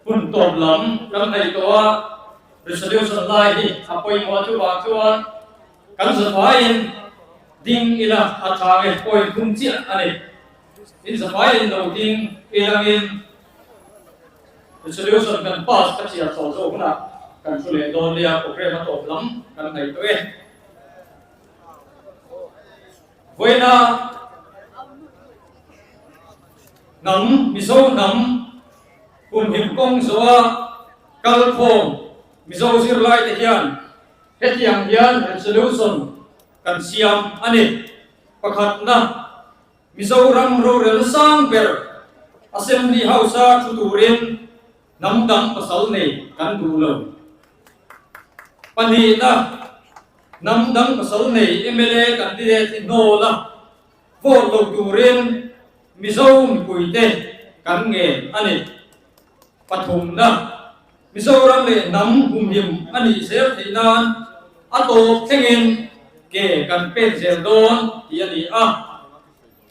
Hun tawp lam kan hnaih tawh a, resolution lai hi a pawimawh chuvang chuan kan zafaiin ding ila a tha nge point thum chiah a ni. In zafaiin lo ding ilangin resolution kan pass ka chhiar chho zawk hunah kan thu leh dawn nia program a tawp lam kan hnaih tawh e. Vawiina hnam, Mizo hnam kumhim kawng zawha kal khawm Mizo zirlaite hian hetiang hian resolution kan siam a ni. Pakhatna, Mizoram rorel sang ber Assembly House-a thu turin hnam dang pasal nei kan duh lo. Pahnihna, hnam dang pasal nei mla candidate hi hnawl a, vote lo turin Mizo mipuite kan ngen a ni. Pathumna, Mizoram leh hnam humhim a nih zel theih nan a tawp thlengin ke kan pen zel dawn tih a ni a.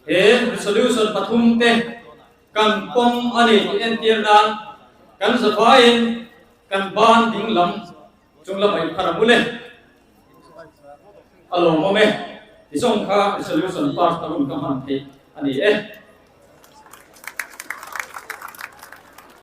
He resolution pathumte Kan pawm a ni tih entir nan kan zafaiin kan ban ding lam chung lamah in phar a mul e. A lawmawm e. Ti zawng kha resolution pass na hun ka hman theih a ni e.